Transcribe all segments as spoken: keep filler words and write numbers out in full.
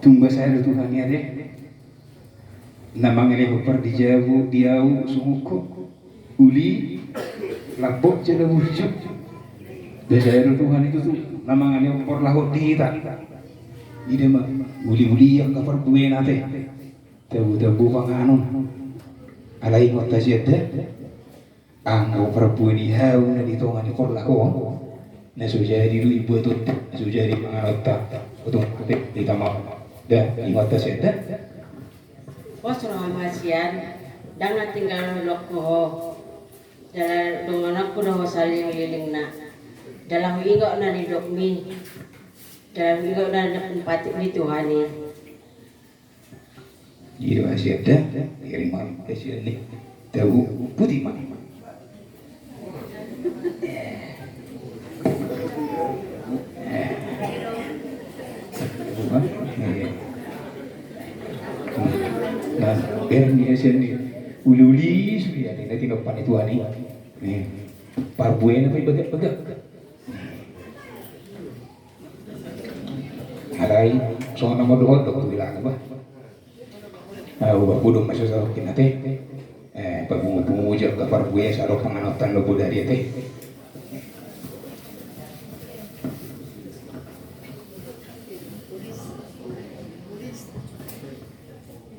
Tung basa do Tuhan i ate, na mangalehon pardijabu di ahu songon ho, uli lambok jala burju. Basa do Tuhan i tutu, na mangalehon porlak di hita. Ida ma, uli-uli angka parbuena ate. Tabu-tabu panganon. Alai ingot hasian da. Anggo parbue ni hau na di tonga ni porlak on, na so jadi do i buatonta, na so jadi panganonta. Boto mate di tama. Da, ingot hasian da. Pos roha ma hasian, ndang na tinggal dohot ho. Jala donganonku do ho saleleng-lelengna. Jala huingot na nidokmi. Jala huingot na nidok ni patik ni Tuhan i. I do hasian da, iri ma hasian ni. Tabu puti ma. Nah, iri ni hasian ni. Uli-uli sude ate na tinompa ni Tuhan i. Parbuena pe bagak-bagak. Alai songon na mandok-ondok tu bilang ba. Ahu ba hudok ma so sarokin ate. Eh, papungu-pungu jo angka parbue asa adong panganonta lombu dari ate.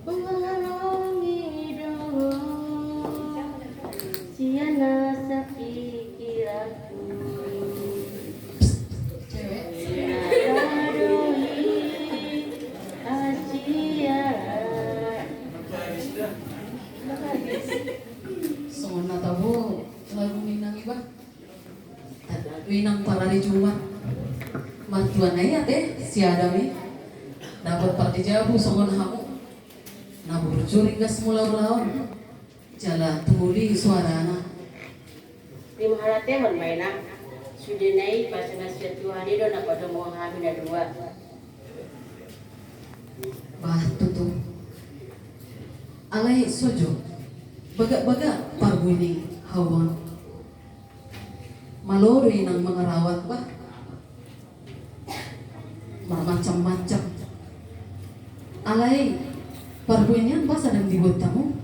Huhaholongi do ho sian nasa pikiranku. Cewek. Nada do i hasian. Songon na tabo lagu ni inang i ba. Inang parari Jumat. Martua na i ate si Adam i. Dapot pardijabu songon hamu. Na burju ringgas mula ulaon. Jala tung uli suarana. Rimahalatehon ma inang. Sude na i basa na sian Tuhan i do na padomu hami na dua. Bah tutu. Alai so jo. Bagak-bagak parbue ni hau on. Malo do inang mangarawat bah. Marmacam-macam. Alai parbue nian basa ndang dibuat hamu.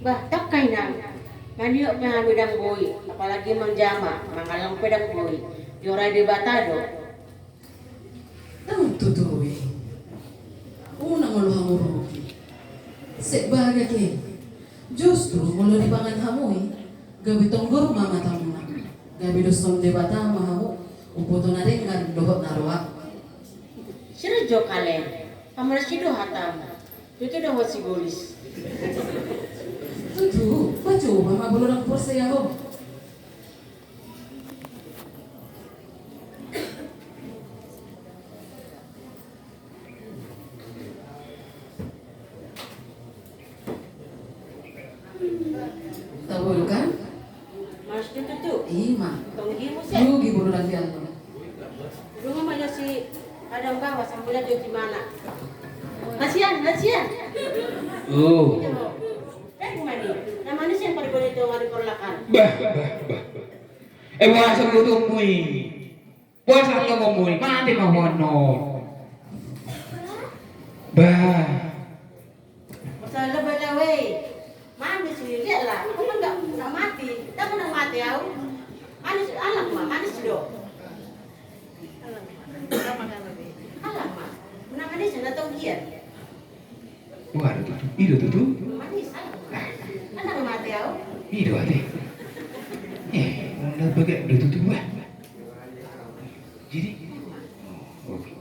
Bah, tangkas inang. Maniop pe hami ndang boi, apalagi manjama, mangallang pe ndang boi. Diorai Debata do. Ndang tutu i. Unang olo hamu rugi. Sek bagak i. Justru molo dipangan hamu i, gabe tonggor ma matamuna. Gabe doshon Debata ma hamu, umboto na denggan dohot na roa. Sira jo kale, pamanasi do hatamu. Tutu do ho sibolis. Tutu, pacoba ma molo ndang porsea ho. Tabo do kan? Mas tutu tu. Ima. Tonggi muse. Rugi bulu lagi aku. Dungo ma jo si Adam bawa sambulan jo di mana? Hasian, hasian. Oh. Eh, gimana? Namanya siapa di bawah itu, wali perlakan? Bah, bah, bah. Eh, boasa do tonggi? Boasa do tonggi? Mate ma ho annon. Bah. Boasa do bala wei. Manis ni, lihatlah. Aku kan nggak, nggak mati. Kita pernah mati, au. Manis, alam ma, manis do. Alam ma. Nah, manis na tonggian. Wah, do tutu. I do tutu. Manis, alam. Ah. Alam mati, au. I do ate. Eh, na bagak do tutu, wah. Jadi, oh, oke.